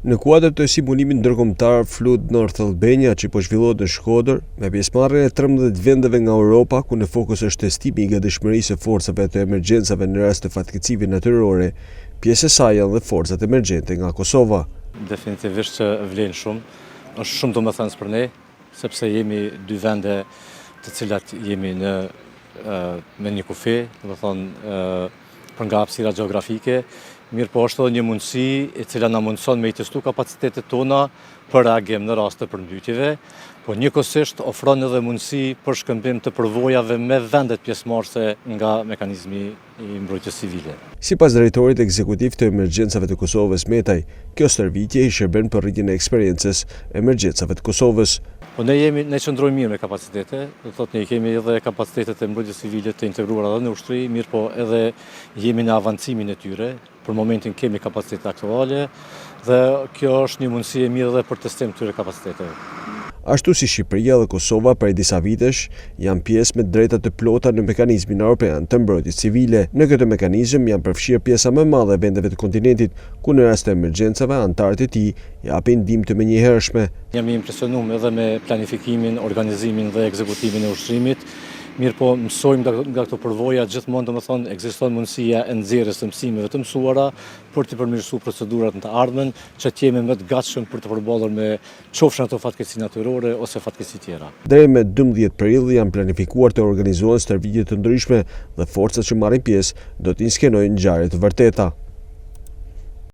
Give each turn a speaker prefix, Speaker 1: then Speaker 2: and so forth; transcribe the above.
Speaker 1: Në kuadër të simulimit ndërkombëtar Flood North Albania që po zhvillohet në Shkodër, me pjesëmarrjen e 13 vendeve nga Europa, ku në fokus është testimi i gatishmërisë së forcave të emergjencave në rast të fatkeqësive natyrore, pjesë e saj janë dhe forcat emergjente nga Kosova.
Speaker 2: Definitivisht që vlen shumë, është shumë domethënës për ne, sepse jemi dy vende të cilat jemi në me një kufi, domethënë për nga hapësira gjeografike, mirëpo është edhe një mundësi e cila na mundëson me i testu kapacitetet tona për reagim në rast të përmbytjeve, po njëkohësisht ofron edhe mundësi për shkëmbim të përvojave me vendet pjesëmarrëse nga mekanizmi i mbrojtjes civile.
Speaker 1: Sipas drejtorit ekzekutiv të Emergjencave të Kosovës, Metaj, kjo stërvitje i shërben për rritjen e eksperiencës emergjencave të Kosovës.
Speaker 2: Po ne jemi, ne qëndrojmë mirë me kapacitete, do të thotë ne i kemi edhe kapacitetet e mbrojtjes civile të integruara edhe në ushtri, mirëpo edhe jemi në avancimin e tyre, për momentin kemi kapacitete aktuale dhe kjo është një mundësi e mirë edhe për testim të këtyre kapaciteteve.
Speaker 1: Ashtu si Shqipëria dhe Kosova prej disa vitesh janë pjesë me të drejta të plota në mekanizmin europian të mbrojtjes civile. Në këtë mekanizëm janë përfshirë pjesa më e madhe e vendeve të kontinentit, ku në rast të emergjencave anëtarët e tij japin ndihmë të menjëhershme.
Speaker 2: Jam i impresionum edhe me planifikimin, organizimin dhe ekzekutimin e ushtrimit, mirëpo mësojmë nga, nga këto përvoja gjithmonë domethënë ekziston mundësia e nxjerrjes së mësimeve të mësuara për të përmirësuar procedurat në të ardhmen, që të jemi më të gatshëm për të përballur me qofshin ato fatkeqësi natyrore ose fatkeqësi tjera.
Speaker 1: Deri me 12 prill janë planifikuar të organizohen stërvitje të ndryshme dhe forcat që marrin pjesë do të inskenojnë ngjarje të vërteta.